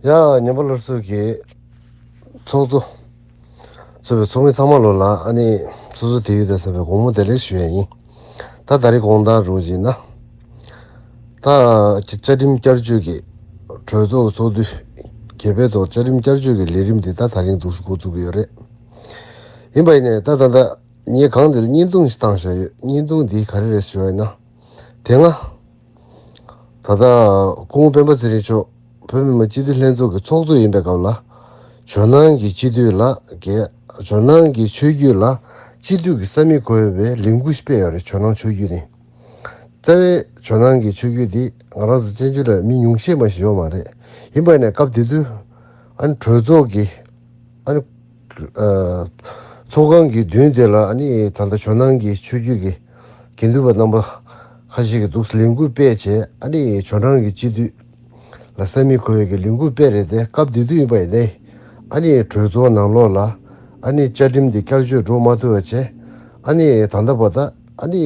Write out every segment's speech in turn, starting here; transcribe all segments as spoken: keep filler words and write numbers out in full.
ཡ། ཉན་པ་སློབ་ཚོགས་ཀྱི་ཚོགས་གཙོ་ཚོགས་པའི་ཚོགས་མི་ཚང་མ་ལོ་ལ་ཨ་ནི་སོ་སོ་དེ་ཡུལ་དུ་ཟབ་པའི་དགོང་མོ་བདེ་ལེགས་ཞུ་ཡ་ཡིན། ད་ད་རེས་དགོང་དག་རུ་བཞིན་ན། ད་བཅའ་ཁྲིམས་བསྐྱར་བཅོས་ཀྱི་གྲོས་ཚོགས་ཚོགས་དུས་བརྒྱད་པའི་ཐོག་བཅའ་ཁྲིམས་བསྐྱར་བཅོས་ཀྱི་ལས་རིམ་འདི་ད་ད་རིང་འདུག་སེ་འགོ་བཙུགས་ཀྱི་ཡོད་རེད། ཡིན་པ་ཡིན་ནའི་ད་ད་ལྟ་ངས་གང་དེ་ལ་བརྙན་ཐུང་ཞིག་བཏང་བཞག་ཡོད། བརྙན་ཐུང་འདི་ག་རེ་རེད་ཞུ་བ་ཡིན་ན། དེ་སྔ། ད་ལྟ་སྐུ་ངོ་སྤེན་པ་ཚེ་རིང་མཆོག་བོད་མི་མང་སྤྱི་འཐུས་ལྷན་ཚོགས་ཀྱི་ཚོགས་གཙོ་ཡིན་པའི་སྐབས་ལ། ཇོ་ནང་གི་སྤྱི་འཐུས་ལ་གས། ཇོ་ནང་གི་ཆོས་བརྒྱུད་ལ་སྤྱི་འཐུས་ཀྱི་ས་མིག་གོ་ཡོད་པའི་ལས་འགུལ་སྤེལ་ཡོད་རེད། ཇོ་ནང་ཆོས་བརྒྱུད་ནི། རྩ་བའི་ཇོ་ནང་གི་ཆོས་བརྒྱུད་འདི་ང་རང་ཚོ་བཙན་བྱོལ་ལ་མི་ཉུང་ཤས་མ་ཞིག་ཡོད་མ་རེད། ཡིན་པ་ཡིན་ནའི་སྐབས་དེ་དུས་ཨ་ནི་གྲོས་ཚོགས་ཀྱི་ཨ་ནི་ཨ་ཚོགས་ཁང་གི་མདུན་དེ་ལ་ཨ་ནི་ད་ལྟ་ཇོ་ནང་གི་ཆོས་བརྒྱུད་ཀྱི་དགེ་འདུན་པ་རྣམ་པ་ཁ་ཤས་ཀྱིས་འདུག་སེ་ལས་འགུལ་སྤེལ་བྱས། ཨ་ནི་ཇོ་ནང་གི་སྤྱི་འཐུས་ལ་ས་མིག་གོ་ཡོད་ཀྱི་ལས་འགུལ་སྤེལ་རེད་དེ། སྐབས་དེ་དུས་ཡིན་པ་ཡིན་ནའི་ཨ་ནི་གྲོས་ཚོགས་ནང་ལོགས་ལ་ཨ་ནི་བཅའ་ཁྲིམས་དེ་བསྐྱར་བཅོས་འགྲོ་མ་ཐུབ་པ་བྱས། ཨ་ནི་ད་ལྟ་བར་ད་ཨ་ནི་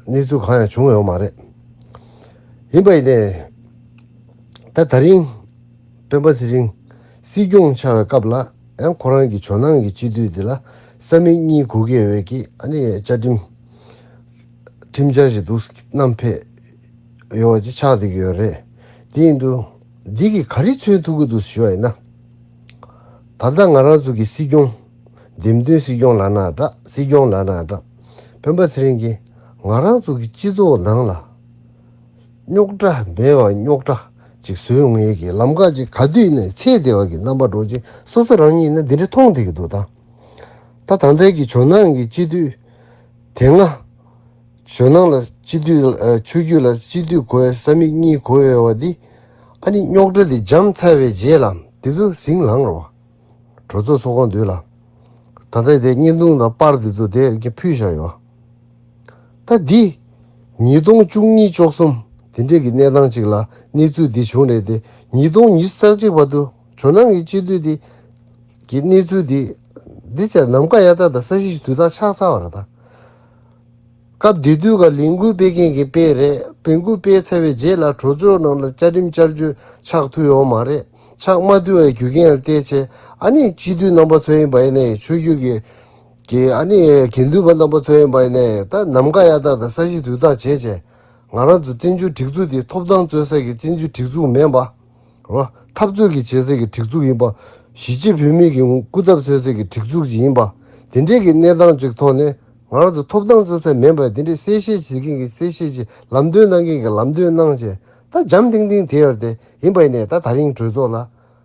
གནས་ཚུལ་གང་ཡང་བྱུང་ཡོད་མ་རེད། ཡིན་པ་ཡིན་ནའི་ད་ད་རིང་སྤེན་པ་ཚེ་རིང་སྲིད་སྐྱོང་ཆགས་པའི་སྐབས་ལ་ཡང་ཁོ་རང་གི་ཇོ་ནང་གི་སྤྱི་འཐུས་དེ་ལ་ས་མིག་གཉིས་གོ་གི་ཡོད་པའི་གི་ཨ་ནི་བཅའ་ཁྲིམས་ཁྲིམས་འཆར་ཞིག་འདུག་སེ་བསྣམས་ཕེབས་ཡོད་པ་ཅིག་ཆགས་བསྡད་ཀྱི་ཡོད་རེད། དེ་ཡིན་དུས་འདི་གིས་ག་རེ་མཚོན་ཐུབ་ཀྱི་འདུག་ཞུ་བ་ཡིན་ན། ད་ལྟ་ང་རང་ཚོ་གི་སྲིད་སྐྱོང་། འདེམས་ཐོན་སྲིད་སྐྱོང་ལབ་ན་འདྲ། སྲིད་སྐྱོང་ལབ་ན་འདྲ། སྤེན་པ་ཚེ་རིང་གིས་ང་རང་ཚོ་གི་སྤྱི་ཚོགས་ནང་ལ་རྙོག་དྲ་མེད་པ་རྙོག་དྲ་ཅིག་བཟོ་ཡོང་ཡས་ཀྱི་ལམ་ཁ་ཅིག་ག་དུས་ཡིན་ནའི་འཚོལ་བསྡད་པ་གི་རྣམ་པ་འདྲ་ཅིག་སོ་སོ་རང་ཉིད་ཡིན་ན་འདི་འདྲ་མཐོང་བསྡད་ཀྱི་འདུག་ད་ད་ད་ལྟའི་གི་ཇོ་ནང་གི་སྤྱི་འཐུས་དེ་སྔ་ཇོ་ནང་ལ་སྤྱི་འཐུས་ཨ་ཆོས་བརྒྱུད་ལ་སྤྱི་འཐུས་གོ་ཡ་ས་མིག་གཉིས་གོ་ཡ་བ་འདི་ཨ་ནི་རྙོག་དྲ་འདི་འཇམ་ཚར་བའི་རྗེས་ལ་དེ་ཚོ་ཟིང་ལངས་རོ། གྲོས་ཚོགས་ཚོགས་ཁང་མདུན་ལ། ད་ལྟ་དེ་བརྙན་ཐུང་དང་པར་དེ་ཚོ་དེ་ག་ཕུལ་བཞག་ཡོད། ད་འདི་ཉིས་སྟོང་བཅུ་གཉིས་བཅུ་གསུམ་དེ་འདྲས་ཀྱི་གནས་སྟངས་ཅིག་ལ་གནས་ཚུལ་འདི་བྱུང་རེད་དེ། ཉིས་སྟོང་ཉི་ཤུ་རྩ་གཅིག་བར་དུ་ཇོ་ནང་གི་སྤྱི་འཐུས་དེ་གི་གནས་ཚུལ་དེ་འདི་ཆ་ནམ་མཁའ་གཡའ་དག་དང་ས་གཞི་དུས་དག་ཆགས་ཚར་བ་རེད་ད། སྐབས་དེ་དུས་ཀ་ལས་འགུལ་སྤེལ་མཁན་གྱིས་སྤེལ་རེད། ལས་འགུལ་སྤེལ་ཚར་བའི་རྗེས་ལ་གྲོས་ཚོགས་ནང་ལ་བཅའ་ཁྲིམས་བསྐྱར་བཅོས་ཆགས་ཐུབ་ཡོད་མ་རེད། ཆགས་མ་ཐུབ་པའི་རྒྱུ་རྐྱེན་ལ་བལྟས་བྱས་ཨ་ནི་སྤྱི་འཐུས་རྣམ་པ་ཚོ་ཡིན་པ་ཡིན་ནའི་ཆོས་བརྒྱུད་ཀྱི་གི་ཨ་ནི་དགེ་འདུན་པ་རྣམ་པ་ཚོ་ཡིན་པ་ཡིན་ནའི་ད་ནམ་མཁའ་གཡའ་དག་དང་ས་གཞི་དུས་དག་བྱས་བྱས་ང་རང་ཚོ་བཙན་བྱོལ་སྒྲིག་འཛུགས་དེ་ཐོབ་ཐང་རྩོད་ས་གི་བཙན་བྱོལ་སྒྲིག་འཛུགས་མིན་པ། རོ། འཐབ་རྩོད་ཀྱི་བྱེད་ས་གི་སྒྲིག་འཛུགས་ཡིན་པ། གཞིས་བྱེས་བོད་མི་གི་སྐུ་ཚབ་མཛད་ས་གི་སྒྲིག་འཛུགས་ཅིག་ཡིན་པ། དེ་འདྲའི་གི་གནས་སྟངས་ཅིག་ཐོག་ནས་ང་རང་ཚོ་ཐོབ་ཐང་རྩོད་ས་མིན་པ། དེ་འདྲའི་གསལ་བཤད་བྱེད་མཁན་གྱི་གསལ་བཤད་ཅིག་ལམ་སྟོན་གནང་མཁན་གྱི་ལམ་སྟོན་གནང་བྱས་ད་འཇམ་ཐིང་ཐིང་དེ་ཡོད་རེད་དེ། ཡིན་པ་ཡིན་ནའི་ད་ད་རིང་གྲོས་ཚོགས་ལ་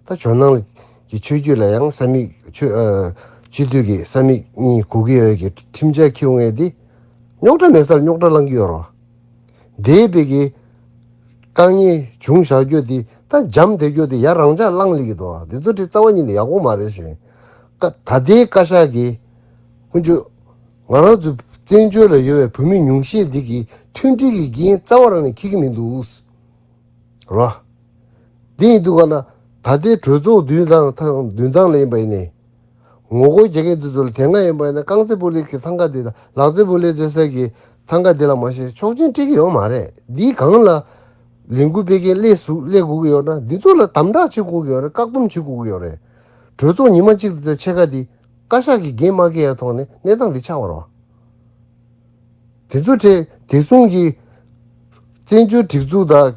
ད་ཇོ་ནང་གི་ཆོས་བརྒྱུད་ལ་ཡང་ས་མིག་ཆོས་ཨ་སྤྱི་འཐུས་ཀྱི་ས་མིག་གཉིས་གོ་གི་ཡོད་ཀྱི་ཁྲིམས་འཆར་འཁྱེར་ཡོང་ངེས་དེ་རྙོག་དྲ་མེད་སར་རྙོག་དྲ་བསླང་གི་ཡོད་རེད་བ། འདས་པའི་གི་དཀའ་ངལ་བྱུང་བཞག་རྒྱུ་དེ་ད་འཇམ་བསྡད་རྒྱུ་དེ་ཡ་རང་འཇགས་བླངས་ལེགས་ཀྱི་འདུག་དེ་ཚོ་དེ་རྩ་བ་ཉིད་ནས་ཡག་པོ་མ་རེད་ཞེས། ཀ་ད་ལྟའི་བཀའ་ཤག་གིས་ཀུན་སྤྱོད་ང་རང་ཚོ་བཙན་བྱོལ་ལ་ཡོད་པའི་བོད་མི་ཉུང་ཤས་འདི་གི་མཐུན་སྒྲིལ་གྱི་འགན་རྩ་བ་རང་ནས་འཁྱེར་གྱི་མི་འདུག་རོ། འདི་ཡིན་དུས་ག་ལ་ད་ལྟའི་གྲོས་ཚོགས་མདུན་ཐང་མདུན་ཐང་ལ་ཡིན་པ་ཡིན་ནའི། ངོ་རྒོལ་རྒྱག་མཁན་དེ་ཚོ་ལ་དེ་སྔ་ཡིན་པ་ཡིན་ན་རྐང་རྩེད་སྤོ་ལོའི་གི་ཐང་ག་དེ་དང་ལག་རྩེད་སྤོ་ལོའི་རྩེད་སའི་གི་ཐང་ག་དེ་ལ་མ་གཞི་ཆོག་མཆན་སྤྲད་ཀྱི་ཡོད་མ་རེད། འདིའི་སྒང་ལ་ལས་འགུལ་སྤེལ་མཁན་སླེབས་སུ་སླེབས་དགོས་ཀྱི་ཡོད་ན་འདི་ཚོ་ལ་དམ་དྲག་བྱེད་དགོས་ཀྱི་ཡོད་རེད། བཀག་སྡོམ་བྱེད་དགོས་ཀྱི་ཡོད་རེད། གྲོས་ཚོགས་ཉི་མ་གཅིག་དེ་ཕྱེད་ཀ་དེ་བཀའ་ཤག་གིས་འགན་མ་འཁྱེར་ཡ་ཐོག་ནས་གནས་སྟངས་འདི་ཆགས་པ་རེད། དེ་ཚོ་གྲས་དེ་གསུམ་གྱིས་བཙན་བྱོལ་སྒྲིག་འཛུགས་དང་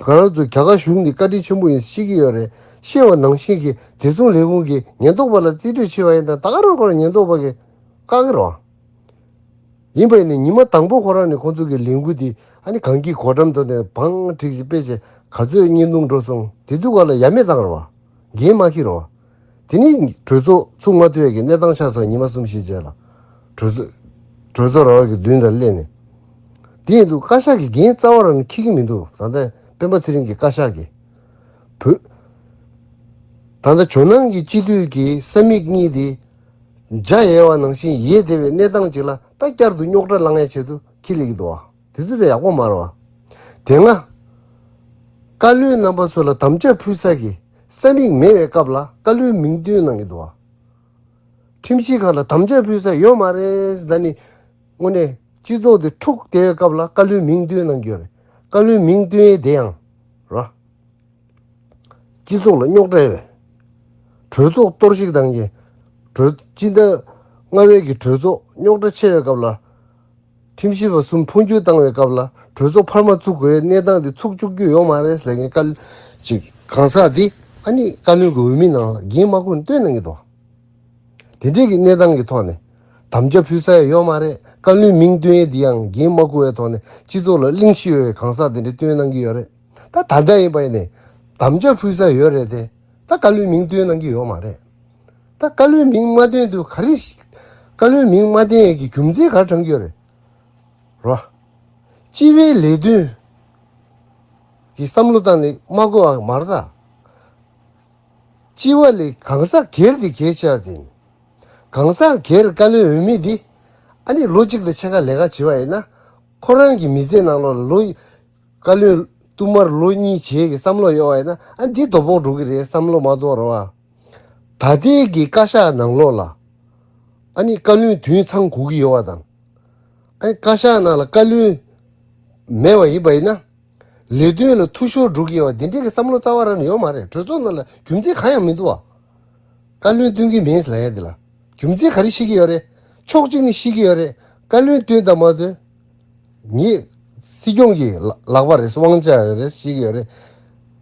ང་རང་ཚོ་རྒྱ་གར་གཞུང་འདི་བཀའ་དྲིན་ཆེན་པོ་ཡིན་ཤེས་ཀྱི་ཡོད་རེད། ཤེས་པ་ནང་བཞིན་གྱི་བདེ་སྲུང་ལས་ཁུངས་ཀྱི་ཉེན་རྟོག་པ་ལ་རྩིས་སྤྲོད་བྱས་པ་ཡིན་ན་ད་ག་རང་ཁོ་རང་ཉེན་རྟོག་པ་གིས་བཀག་གི་རེད་བ། ཡིན་པ་ཡིན་ནའི་ཉི་མ་དང་པོ་ཁོ་རང་ནས་ཁོང་ཚོ་གི་ལས་འགུལ་འདི་ཨ་ནི་གངས་སྐྱིད་གོ་འགྲམ་དུ་ནས་བང་བསྒྲིགས་ཤིག་དཔེ་བྱས་ག་ཚོད་བརྙན་ཐུང་འགྲོ་སོང་། དེ་དུས་ག་ལ་ཡ་མེད་བཏང་རེད་བ། འགན་མ་འཁྱེར་རོ། དེ་ནི་གྲོས་ཚོགས་ཚུགས་མ་ཐུབ་ཡས་ཀྱི་གནས་སྟངས་ཆགས་སོང་། ཉི་མ་གསུམ་བཞི་རྗེས་ལ། གྲོས་ཚོགས་གྲོས་ཚོགས་ར་བ་གི་མདུན་དུ་སླེབས་ནས། དེ་ཡིན་དུས་བཀའ་ཤག་གི་འགན་རྩ་བ་རང་ནས་འཁྱེར་གྱི་མི་འདུག་ད་ལྟ་སྤེན་པ་ཚེ་རིང་གི་བཀའ་ཤག་གིས། བོད། ད་ལྟ་ཇོ་ནང་གི་སྤྱི་འཐུས་ཀྱི་ས་མིག་གཉིས་དེ། འཇའ་ཡལ་བ་ནང་བཞིན་ཡལ་བསྡད་པའི་གནས་སྟངས་ཅིག་ལ་ད་བསྐྱར་དུ་རྙོག་དྲ་ལངས་ཡས་ཆེད་དུ་འཁྱེར་སླེབས་ཀྱི་འདུག་བ། དེ་ཚོ་དེ་ཡག་པོ་མ་རེད་བ། དེ་སྔ། བཀའ་བློན་རྣམ་པ་ཚོ་ལ་དམ་བཅའ་ཕུལ་ས་གི་ས་མིག་མེད་པའི་སྐབས་ལ་བཀའ་བློན་མིང་བཏོན་གནང་གི་འདུག་བ། ཁྲིམས་ཞིབ་ཁང་ལ་དམ་བཅའ་ཕུལ་ས་ཡོད་མ་རེད། ད་ནི་དངོས་གནས་སྤྱི་ཚོགས་དེ་འཁྲུག་བསྡད་པའི་སྐབས་ལ་བཀའ་བློན་མིང་བཏོན་གནང་གི་ཡོད་རེད། བཀའ་བློན་མིང་བཏོན་ཡས་དེ་ཡང་རོ། སྤྱི་ཚོགས་ལ་རྙོག་དྲ་ཡོད། གྲོས་ཚོགས་གཏོར་བཤིག་བཏང་གི། གྲོས་སྤྱི་ཟླ་ལྔ་པའི་གི་གྲོས་ཚོགས་རྙོག་དྲ་ཆེ་བའི་སྐབས་ལ། ཁྲིམས་ཞིབ་པ་གསུམ་འཕོ་འགྱུར་བཏང་བའི་སྐབས་ལ་གྲོས་ཚོགས་འཕར་མ་བཙུགས་དགོས་གནས་སྟངས་དེ་ཚུགས་བཅུག་རྒྱུ་ཡོད་མ་རེད་ཟེར་མཁན་བཀའ་ཅིག་གང་ཟག་དེ་ཨ་ནི་བཀའ་བློན་གྱི་འོས་མི་ནང་ལ་འགན་མ་འཁུར་ནས་བཏོན་གནང་གི་འདུག་དེ་འདྲའི་གི་གནས་སྟངས་ཀྱི་ཐོག་ནས་དམ་བཅའ་ཕུལ་ས་ཡང་ཡོད་མ་རེད། བཀའ་བློན་མིང་བཏོན་ཡས་དེ་ཡང་འགན་མ་འཁུར་བའི་ཐོག་ནས་སྤྱི་ཚོགས་ལ་གླེང་གཞི་ཡོད་པའི་གང་ཟག་དེ་འདྲ་བཏོན་གནང་གི་ཡོད་རེད། ད་ད་ལྟ་ཡིན་པ་ཡིན་ནའི་དམ་བཅའ་ཕུལ་ས་ཡོད་རེད་དེ། ད་བཀའ་བློན་མིང་བཏོན་གནང་གི་ཡོད་མ་རེད། ད་བཀའ་བློན་མིང་མ་བཏོན་དུས་ག་རེ་ཞིག་བཀའ་བློན་མིང་མ་བཏོན་ཡས་ཀྱི་རྒྱུ་མཚན་ག་རེ་དྲངས་ཀྱི་ཡོད་རེད། རོ། སྤྱི་པའི་ལས་དོན་གྱི་བསམ་བློ་བཏང་ནས་མ་གོ་བ་མ་རེད་ད། སྤྱི་པ་ལས་གང་ཟག་སྒེར་དེ་གལ་ཆེ་བ་ཟིན། གང་ཟག་སྒེར་བཀའ་བློན་འོས་མི་འདི་ཨ་ནི་ལོ་གཅིག་དང་ཕྱེད་ཀ་ལས་ཀ་བྱེད་པ་ཡིན་ན། ཁོ་རང་གི་མི་ཚེ་ནང་ལོགས་ལ་ལོ་བཀའ་བློན་བསྟུད་མར་ལོ་གཉིས་བྱེད་ཀྱི་བསམ་བློ་ཡོད་པ་ཡིན་ན་ཨ་འདི་དོ་ཕོག་འགྲོ་གི་རེད་བསམ་བློ་མ་གཏོང་རོགས་ཨ། ད་ལྟའི་གི་བཀའ་ཤག་ནང་ལོགས་ལ་ཨ་ནི་བཀའ་བློན་བདུན་ཚང་དགོས་ཀྱི་ཡོད་པ་དང་། ཨ་ནི་བཀའ་ཤག་ནང་ལ་བཀའ་བློན་མེད་པ་ཡིན་པ་ཡིན་ན། ལས་དོན་ལ་འཐུས་ཤོར་འགྲོ་གི་ཡོད་པ་འདི་འདྲའི་གི་བསམ་བློ་རྩ་བ་རང་ནས་ཡོད་མ་རེད། གྲོས་ཚོགས་ནང་ལ་རྒྱུ་མཚན་གང་ཡང་མི་འདུག་བ། བཀའ་བློན་བསྟུན་གྱི་མིན་ལབ་ཡ་འདི་ལ་རྒྱུ་མཚན་ག་རེ་བཤད་ཀྱི་ཡོད་རེད། ཕྱོགས་གཅིག་ནས་བཤད་ཀྱི་ཡོད་རེད། བཀའ་བློན་བསྟུན་དང་མ་བསྟུན། ངེད་སྲིད་སྐྱོང་གི་ལག་ལག་པ་རེད། དབང་ཆ་རེད་བཤད་ཀྱི་ཡོད་རེད།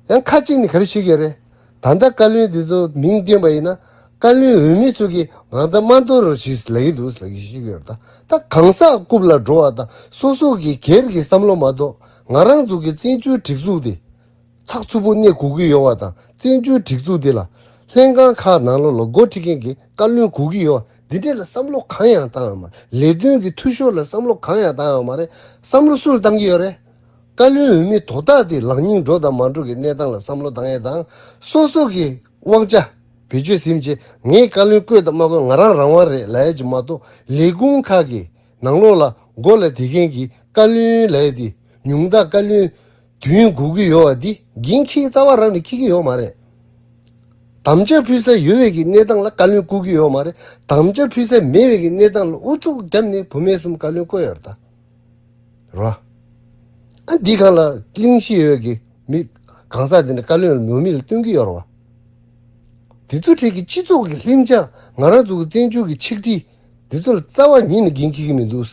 ཡང་ཁ་གཅིག་ནས་ག་རེ་བཤད་ཀྱི་ཡོད་རེད། ད་ལྟ་བཀའ་བློན་དེ་ཚོ་མིང་བཏོན་པ་ཡིན་ན་བཀའ་བློན་འོས་མི་ཚོ་གིས་ང་ད་མ་གཏོགས་རོགས་བྱེད་ལབ་ཀྱི་འདུག་ལབ་ཀྱི་བཤད་ཀྱི་ཡོད་རེད། ད་ད་གང་ཟག་རྐུབ་ལ་འགྲོ་བ་དང་སོ་སོ་གི་སྒེར་གྱི་བསམ་བློ་མ་གཏོགས་ང་རང་ཚོ་གི་བཙན་བྱོལ་སྒྲིག་འཛུགས་དེ། ཚགས་ཚུད་པོ་གནས་དགོས་ཀྱི་ཡོད་པ་དང་བཙན་བྱོལ་སྒྲིག་འཛུགས་འདི་ལ་ལྷན་ཁང་ཁག་ནང་ལོགས་ལ་འགོ་ཁྲིད་མཁན་གྱི་བཀའ་བློན་དགོས་ཀྱི་ཡོད་པ་འདི་འདྲས་ལ་བསམ་བློ་གང་ཡང་བཏང་ཡོད་མ་རེད། ལས་དོན་གྱི་འཐུས་ཤོར་ལ་བསམ་བློ་གང་ཡང་བཏང་ཡོད་མ་རེད། བསམ་བློ་སུ་ལ་བཏང་གི་ཡོད་རེད། བཀའ་བློན་འོས་མི་དོ་བདག་དེ་ལག་གཉིས་འགྲོ་དང་མ་འགྲོ་གི་གནས་སྟངས་ལ་བསམ་བློ་བཏང་ཡས་དང་སོ་སོ་གི་དབང་ཆ་བེད་སྤྱོད་ཟིན་བྱས་ངས་བཀའ་བློན་བསྐོས་དང་མ་བསྐོས་ང་རང་རང་དབང་རེད་ལབ་ཡས་ཅིག་མ་གཏོགས་ལས་ཁུངས་ཁག་གི་ནང་ལོགས་ལ་མགོ་ལ་དེ་མཁན་གྱི་བཀའ་བློན་ལབ་ཡས་དེ་ཉུང་མཐའ་བཀའ་བློན་བདུན་དགོས་ཀྱི་ཡོད་པ་འདི་འགན་འཁྱེར་རྩ་བ་རང་ནས་འཁྱེར་གྱི་ཡོད་མ་རེད། དམ་བཅའ་ཕུལ་ས་ཡོད་པའི་གི་གནས་སྟངས་ལ་བཀའ་བློན་བསྐོ་གི་ཡོད་མ་རེད། དམ་བཅའ་ཕུལ་ས་མེད་པའི་གི་གནས་སྟངས་ལ་ཨུ་ཚུགས་བརྒྱབ་ནས་བུད་མེད་གསུམ་བཀའ་བློན་བསྐོས་ཡོད་རེད་ད། རོ། ཨ་འདི་གང་ལ་གླེང་གཞི་ཡོད་གི་མི་གང་ཟག་དེ་འདྲ་བཀའ་བློན་ལ་མོ་མི་ལ་སྟོན་གི་ཡོད་རེད་བ། དེ་ཚོ་གྲས་ཀྱི་སྤྱི་ཚོགས་ཀྱི་ལྷིང་འཇགས་ང་རང་ཚོ་གི་བཙན་བྱོལ་གྱི་ཆིག་སྒྲིལ་འདི་ཚོ་ལ་རྩ་བ་ཉིད་ནས་འགན་འཁྱེར་གི་མི་འདུག་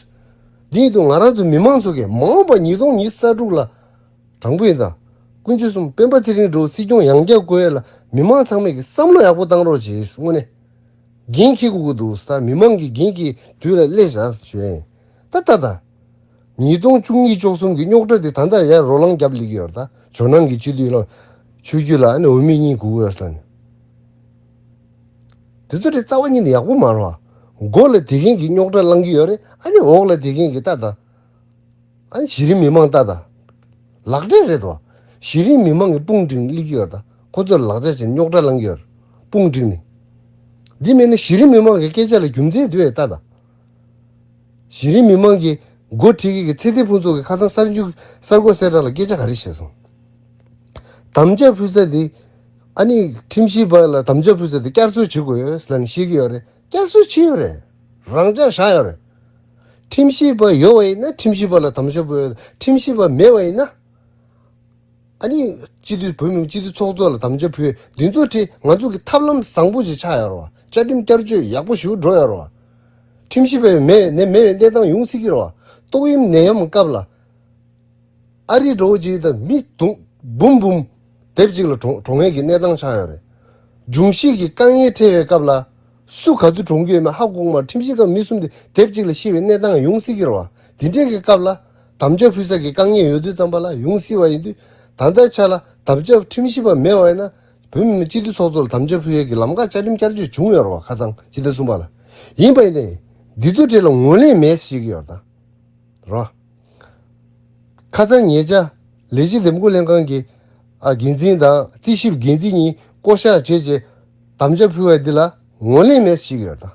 འདི་ཡིན་དུས་ང་རང་ཚོ་མི་མང་ཚོ་གིས་མ་འོངས་པ་ཉིས་སྟོང་ཉི་ཤུ་རྩ་དྲུག་ལ། དྲང་པོ་ཡིན་ད། དཀོན་མཆོག་གསུམ་སྤེན་པ་ཚེ་རིང་འདྲ་བོ་སྲིད་སྐྱོང་ཡང་བསྐྱར་བསྐོ་ཡས་ལ་མི་མང་ཚང་མས་ཀྱི་བསམ་བློ་ཡག་པོ་བཏང་རོགས་བྱེད་དངོས་གནས། འགན་འཁྱེར་དགོས་ཀྱི་འདུག་ཟེར། མི་མང་གི་འགན་གྱི་དུས་ལ་སླེབས་བཞག་ཞུ་ཡིན། ད་ད་ད། ཉིས་སྟོང་བཅུ་གཉིས་བཅུ་གསུམ་གྱི་རྙོག་དྲ་དེ་ད་ལྟ་ཡར་རོ་ལངས་རྒྱབ་སླེབས་ཀྱི་ཡོད་རེད་ད། ཇོ་ནང་གི་སྤྱི་འཐུས་ལ་ཆོས་བརྒྱུད་ལ་ཨ་ནི་འོས་མི་གཉིས་དགོས་ཀྱི་ཡོད་ཟེར་ནས། དེ་ཚོ་དེ་རྩ་བ་ཉིད་ནས་ཡག་པོ་མ་རེད་བ། མགོ་ལ་དེ་མཁན་གྱི་རྙོག་དྲ་བསླང་གི་ཡོད་རེད། ཨ་ནི་འོག་ལ་དེ་མཁན་གྱི་ད་ད། ཨ་ནི་གཞི་རིམ་མི་མང་ལྟ་ད། ལག་འབྲེལ་རེད་དོ། གཞི་རིམ་མི་མང་གི་དཔུང་བསྒྲིགས་ནས་སླེབས་ཀྱི་ཡོད་རེད་ད། ཁོ་ཚོར་ལག་ཆ་བྱས་རྙོག་དྲ་བསླང་གི་ཡོད་རེད། དཔུང་བསྒྲིགས་ནས། འདི་མེད་ན་གཞི་རིམ་མི་མང་གི་སྐད་ཆ་ལ་རྒྱུ་མཚན་འདུག་ཨེ་ལྟ་ད། གཞི་རིམ་མི་མང་གི་འགོ་ཁྲིད་མཁན་གྱི་ཚེ་བརྟན་ཕུན་ཚོགས་ཀྱིས་ཁ་སང་གསར་འགྱུར་གསར་འགོད་གསལ་བསྒྲགས་ལ་སྐད་ཆ་ག་རེ་བཤད་སོང་། དམ་བཅའ་ཕུལ་ས་འདི། ཨ་ནི་ཁྲིམས་ཞིབ་པ་ལ་དམ་བཅའ་ཕུལ་ས་འདི་བསྐྱར་གསོ་བྱེད་དགོས་ཡོད་ལབ་ནས་བཤད་ཀྱི་ཡོད་རེད། བསྐྱར་གསོ་བྱས་ཡོད་རེད། རང་འཇགས་བཞག་ཡོད་རེད། ཁྲིམས་ཞིབ་པ་ཡོད་པ་ཡིན་ན་ཁྲིམས་ཞིབ་པ་ལ་དམ་བཅའ་ཕུལ་ཡོད། ཁྲིམས་ཞིབ་པ་མེད་པ་ཡིན་ན། ཨ་ནི་སྤྱི་འཐུས་བོད་མི་སྤྱི་འཐུས་ཚོགས་གཙོ་ལ་དམ་བཅའ་ཕུལ་ཡོད། འདི་ཚོ་དེ་ང་ཚོ་གི་ཐབས་ལམ་བཟང་པོ་ཞིག་ཆགས་ཡོད་རེད་བ། བཅའ་ཁྲིམས་བསྐྱར་བཅོས་ཡག་པོ་ཞིག་འགྲོ་ཡོད་རེད་བ། ཁྲིམས་ཞིབ་པ་མེད་ནས་མེད་པའི་གནས་སྟངས་ཡོང་སྲིད་ཀྱི་རེད་བ། ཏོག་དབྱིབས་ནད་ཡམས་སྐབས་ལ། ཨ་རི་འགྲོ་བ་ཅིག་དང་མི་དུང་འབུམ་འབུམ་དེབ་ཅིག་ལ་གྲོངས་གྲོངས་ཡས་ཀྱི་གནས་སྟངས་ཆགས་ཡོད་རེད། འབྱུང་བཞི་གི་དཀའ་ངལ་འཕྲད་པའི་སྐབས་ལ་སུ་ག་དུས་གྲོངས་ཀྱི་ཡོད་མེད་ཧ་གོ་གི་མ་རེད། ཁྲིམས་ཞིབ་ཁང་མི་གསུམ་དེ་དེབ་ཅིག་ལ་ཤི་བའི་གནས་སྟངས་ཡོང་སྲིད་ཀྱི་རེད་བ། དེ་འདྲའི་གི་སྐབས་ལ་དམ་བཅའ་ཕུལ་ས་གི་དཀའ་ངལ་ཡོད་དུས་ཙམ་པ་ལ་ཡོང་སྲིད་པ་ཡིན་དུས། ད་ལྟའི་ཆ་ལ་དམ་བཅའ་ཁྲིམས་ཞིབ་པ་མེད་པ་ཡིན་ན་བོད་མི་མང་སྤྱི་འཐུས་ཚོགས་གཙོ་ལ་དམ་བཅའ་ཕུལ་ཡས་ཀྱི་ལམ་ཁ་བཅའ་ཁྲིམས་བསྐྱར་བཅོས་བྱུང་ཡོད་རེད་བ། ཁ་སང་སྤྱི་ཟླ་གསུམ་པ་ལ། ཡིན་པ་ཡིན་ནའི་འདི་ཚོ་གྲས་ལ་ངོས་ལེན་མེད་ཟེར་གྱི་ཡོད་རེད་ད། རོ། ཁ་སང་ཉེ་ཆར་ལས་བྱེད་འདེམས་བསྐོ་ལྷན་ཁང་གི་ཨ་འགན་འཛིན་དང་རྩིས་ཞིབ་འགན་འཛིན་གཉིས་བསྐོ་གཞག་བྱས་རྗེས་དམ་བཅའ་ཕུལ་བ་འདི་ལ་ངོས་ལེན་མེད་ཟེར་གྱི་ཡོད་ད།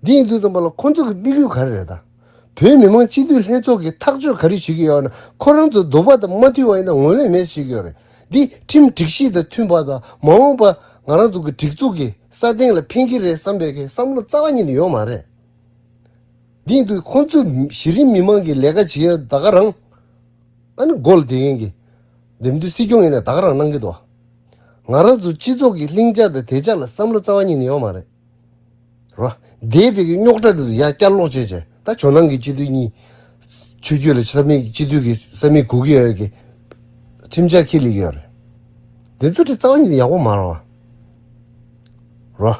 འདི་ཡིན་དུས་ཙམ་པ་ལ་ཁོང་ཚོ་གི་དམིགས་ཡུལ་ག་རེ་རེད་ད། བོད་མི་མང་སྤྱི་འཐུས་ལྷན་ཚོགས་ཀྱིས་ཐག་གཅོད་ག་རེ་བྱེད་ཀྱི་ཡོད་ན་ཁོ་རང་ཚོ་འདོད་པ་དང་མ་མཐུན་པ་ཡིན་ན་ངོས་ལེན་མེད་ཟེར་གྱི་ཡོད་རེད། འདི་ཁྲིམས་སྒྲིག་གཞི་དང་མཐུན་པ་དང་མ་འོངས་པ་ང་རང་ཚོ་གི་སྒྲིག་འཛུགས་ཀྱི་སྲ་བརྟན་ལ་ཕན་གྱི་རེད་བསམ་པའི་གི་བསམ་བློ་རྩ་བ་ཉིད་ནས་ཡོད་མ་རེད། འདི་ཡིན་དུས་ཁོང་ཚོས་གཞི་རིམ་མི་མང་གི་ལས་ཀ་བྱེད་ཡ་ད་ག་རང་། ཨ་ནི་མགོ་ལ་བསྡད་མཁན་གྱི་ འདེམས་ཐོན་སྲིད་སྐྱོང་ཡིན་ན་ད་ག་རང་གནང་གི་འདུག་ང་རང་ཚོ་སྤྱི་ཚོགས་ཀྱི་ལྷིང་འཇགས་དང་བདེ་འཇགས་ལ་བསམ་བློ་རྩ་བ་ཉིད་ནས་ཡོད་མ་རེད། རོ། འདས་པའི་གི་རྙོག་དྲ་འདི་ཚོ་ཡར་བསྐྱར་ལོག་བྱས་བྱས། ད་ཇོ་ནང་གི་སྤྱི་འཐུས་གཉིས། ཆོས་བརྒྱུད་ལ་ས་མིག་སྤྱི་འཐུས་ཀྱི་ས་མིག་དགུ་གི་ཡོད་ཀྱི། ཁྲིམས་འཆར་ཁྱེར་སླེབས་ཀྱི་ཡོད་རེད། འདི་ཚོ་དེ་རྩ་བ་ཉིད་ནས་ཡག་པོ་མ་རེད་བ། རོ།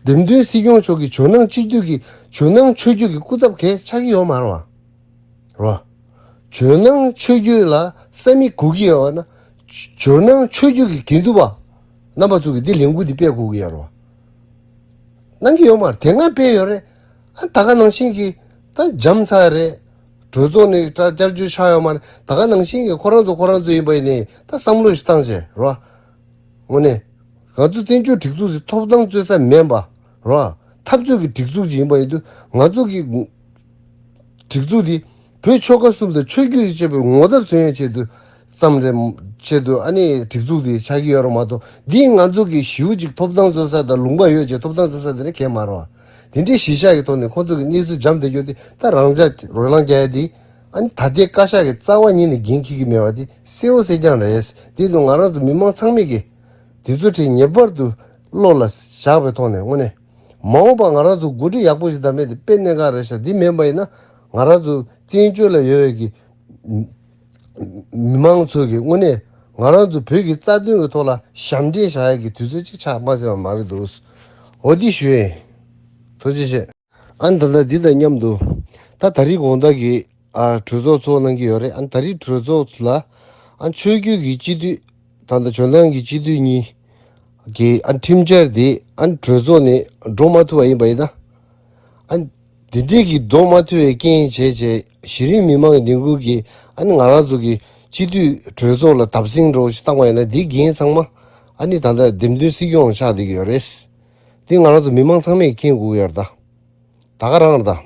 འདེམས་ཐོན་སྲིད་སྐྱོང་མཆོག་གིས་ཇོ་ནང་སྤྱི་འཐུས་ཀྱི་ཇོ་ནང་ཆོས་བརྒྱུད་ཀྱི་སྐུ་ཚབ་གས་ཆགས་ཀྱི་ཡོད་མ་རེད་བ། རོ། ཇོ་ནང་ཆོས་བརྒྱུད་ལ་ས་མིག་དགུ་གི་ཡོད་ན། ཇོ་ནང་ཆོས་བརྒྱུད་ཀྱི་དགེ་འདུན་པ་རྣམ་པ་ཚོ་གིས་འདི་ལས་འགུལ་འདི་སྤེལ་དགོས་ཀྱི་ཡོད་རེད་བ། གནང་གི་ཡོད་མ་རེད། དེ་སྔ་སྤེལ་ཡོད་རེད། ཨ་ད་ག་ནང་བཞིན་གྱི་ད་འཇམ་ཚ་རེད། གྲོས་ཚོགས་ནས་བསྐྱར་བསྐྱར་བཅོས་ཆགས་ཡོད་མ་རེད། ད་ག་ནང་བཞིན་གྱི་ཁོ་རང་ཚོ་ཁོ་རང་ཚོ་ཡིན་པ་ཡིན་ནའི་ད་བསམ་བློ་ཞིག་བཏང་བྱས་རོ། དངོས་གནས། ང་ཚོ་བཙན་བྱོལ་སྒྲིག་འཛུགས་དེ་ཐོབ་ཐང་རྩོད་ས་མིན་པ་རོ། འཐབ་རྩོད་ཀྱི་སྒྲིག་འཛུགས་ཅིག་ཡིན་པ་ཡིན་དུས་ང་ཚོ་གི་སྒྲིག་འཛུགས་དེ་བོད་ཆོལ་ཁ་གསུམ་དང་ཆོས་བརྒྱུད་ཀྱི་བཅས་པའི་ངོ་ཚབ་མཚོན་ཡས་ཆེད་དུ་ཙམ་རེ་ཆེད་དུ་ཨ་ནི་སྒྲིག་འཛུགས་དེ་ཆགས་ཀྱི་ཡོད་རེད་མ་གཏོགས། འདིས་ང་ཚོ་གི་ཞེ་པོ་ཅིག་ཐོབ་ཐང་རྩོད་ས་དང་ལུང་པ་ཡོད་ཅེས་ཐོབ་ཐང་རྩོད་ས་དེ་ནི་གང་ཡང་མ་རེད་བ། དེ་འདྲའི་གཞི་བཞག་གི་ཐོག་ནས་ཁོ་ཚོ་གི་གནས་ཚུལ་འཇམ་དེ་རྒྱུ་དེ་ད་རང་ཅག་རོ་ལངས་རྒྱག་ཡ་དེ། ཨ་ནི་ད་ལྟའི་བཀའ་ཤག་གི་རྩ་བ་ཉིད་ནས་འགན་འཁྱེར་གྱི་མེད་པ་དེ་གསལ་པོ་གསལ་རྐྱང་རེད། དེ་དུས་ང་རང་ཚོ་མི་མང་ཚང་མས་ཀྱི་དེ་ཚོ་དེ་ངེས་པར་དུ་བློ་ལ་བཞག་པའི་ཐོག་ནས། དངོས་གནས་མ་འོངས་པ་ང་རང་ཚོ་འགོ་ཁྲིད་ཡག་པོ་ཞིག་དང་མེད་དེ་དཔེ་གནད་འགག་རེད་ཤག་འདི་མིན་པ་ཡིན་ན་ང་རང་ཚོ་བཙན་བྱོལ་ལ་ཡོད་པའི་གི་མི་མང་ཚོ་གི་དངོས་གནས་ང་རང་ཚོ་བོད་ཀྱི་རྩ་དོན་གྱི་ཐོག་ལ་ཞབས་འདྲེན་བྱ་ཡག་གི་དུས་ཚོད་ཅིག་ཆགས་མ་ཟིན་པ་མ་རེད་འདུག་འོ་འདི་ཞུ་ཡིན། ཐུགས་རྗེ་ཆེ། ཨ་ནི་ད་ལྟ་འདི་དང་མཉམ་དུ་ད་ད་རེས་དགོང་དག་གི་ཨ་གྲོས་ཚོགས་ཚོགས་གནང་གི་ཡོད་རེད། ཨ་ནི་ད་རེས་གྲོས་ཚོགས་ལ་ཨ་ཆོས་བརྒྱུད་ཀྱི་སྤྱི་འཐུས་ད་ལྟ་ཇོ་ནང་གི་སྤྱི་འཐུས་གཉིས་ཀྱི་ཨ་ཁྲིམས་འཆར་དེ་ཨ་གྲོས་ཚོགས་ནས་འགྲོ་མ་ཐུབ་པ་ཡིན་པ་ཡིན་ན། ཨ་འདི་འདྲས་ཀྱི་འགྲོ་མ་ཐུབ་པའི་རྐྱེན་བྱས་བྱས་གཞི་རིམ་མི་མང་གི་ལས་འགུལ་གྱིས་ཨ་ནི་ང་རང་ཚོ་གི་སྤྱི་འཐུས་གྲོས་ཚོགས་ལ་བརྡབ་གསིག་འགྲོ་ཞིག་བཏང་བ་ཡིན་ན། འདིའི་འགན་ཚང་མ་ཨ་ནི་ད་ལྟ་འདེམས་ཐོན་སྲིད་སྐྱོང་ཆགས་བསྡད་ཀྱི་ཡོད་རེད། འདི་ང་རང་ཚོ་མི་མང་ཚང་མས་མཁྱེན་དགོས་ཀྱི་ཡོད་རེད་ད། ད་ག་རང་རེད་ད།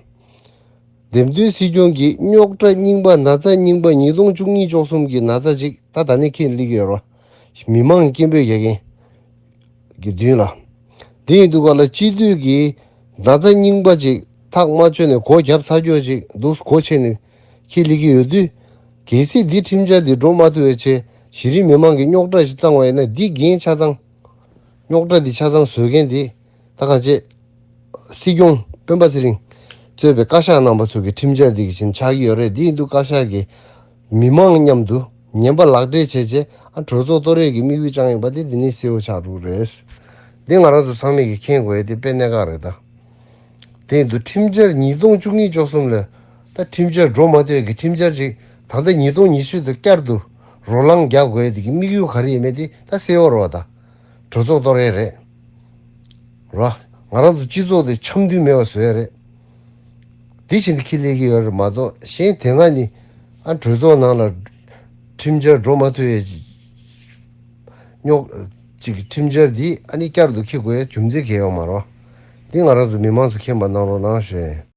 འདེམས་ཐོན་སྲིད་སྐྱོང་གི་རྙོག་དྲ་རྙིང་པ་ན་ཚ་རྙིང་པ་ཉིས་སྟོང་བཅུ་གཉིས་བཅུ་གསུམ་གྱི་ན་ཚ་ཅིག་ད་ད་ནི་ཁས་ལེན་གྱི་ཡོད་རེད། མི་མང་གི་སྐད་འབོད་རྒྱག་མཁན་གྱི་མདུན་ལ། དེ་ཡིན་དུས་ག་ལ་སྤྱི་འཐུས་ཀྱི་ན་ཚ་རྙིང་པ་ཅིག་ཐག་མ་ཆོད་ནས་སྒོ་བརྒྱབ་ཚར་རྒྱུ་ཅིག་འདུག་སྒོ་ཕྱེ་ནས་ཁས་ལེན་གྱི་ཡོད་དུས། གལ་སྲིད་འདི་ཁྲིམས་འཆར་འདི་འགྲོ་མ་ཐུབ་པའི་ཆེད་གཞི་རིམ་མི་མང་གི་རྙོག་དྲ་ཞིག་བཏང་བ་ཡིན་ན། འདི་འགན་ཆ་ཚང་། རྙོག་དྲ་འདི་ཆ་ཚང་བཟོ་མཁན་འདི་ད་གང་བྱེད། སྲིད་སྐྱོང་སྤེན་པ་ཚེ་རིང་གཙོས་པའི་བཀའ་ཤག་རྣམ་པ་ཚོ་གི་ཁྲིམས་འཆར་འདི་གི་བཞིན་ཆགས་ཀྱི་ཡོད་རེད། འདི་ཡིན་དུས་བཀའ་ཤག་གིས་མི་མང་མཉམ་དུ་ངན་པ་ལག་སྦྲེལ་བྱས་རྗེས་ཨ་གྲོས་ཚོགས་གཏོར་ཡས་ཀྱི་དམིགས་ཡུལ་བཅངས་ཡོད་པ་དེ་འདི་ནི་གསལ་པོ་ཆགས་འགྲོ་གི་རེད། འདི་ང་རང་ཚོ་ཚང་མས་ཀྱི་མཁྱེན་དགོས་ཡས་དེ་དཔེ་གནད་འགག་རེད་ད། དེ་ཡིན་དུས་ཁྲིམས་འཆར་ཉིས་སྟོང་བཅུ་གཉིས་བཅུ་གསུམ་ལ་ད་ཁྲིམས་འཆར་འགྲོ་མ་ཐུབ་ཀྱི་ཁྲིམས་འཆར་ཅིག་ད་ལྟ་ཉིས་སྟོང་ཉི་ཤུ་དུ་བསྐྱར་དུ་རོ་ལངས་རྒྱག་དགོས་ཡས་དེ་གི་དམིགས་ཡུལ་ག་རེ་ཡིན་མིན་དེ་ད་གསལ་པོ་རེད་བ་ད། གྲོས་ཚོགས་གཏོར་ཡས་རེད། ར། ང་རང་ཚོ་སྤྱི་ཚོགས་དེ་འཆམ་མཐུན་མེད་པ་བཟོ་ཡས་རེད། དེ་བཞིན་དུ་ཁས་ལེན་གྱི་ཡོད་རེད་མ་གཏོགས། གཞན་དེ་སྔ་ནི་ཨ་གྲོས་ཚོགས་ནང་ལ་ཁྲིམས་འཆར་འགྲོ་མ་ཐུབ་ཡས་རྙོག་ཅིག་ཁྲིམས་འཆར་འདི་ཨ་ནི་བསྐྱར་དུ་འཁྱེར་དགོས་ཡས་རྒྱུ་མཚན་གང་ཡང་ཡོད་མ་རེད་བ། འདི་ང་རང་ཚོ་མི་མང་ཚོ་མཁྱེན་པ་གནང་རོགས་གནང་ཞུ་ཡས་ཡིན།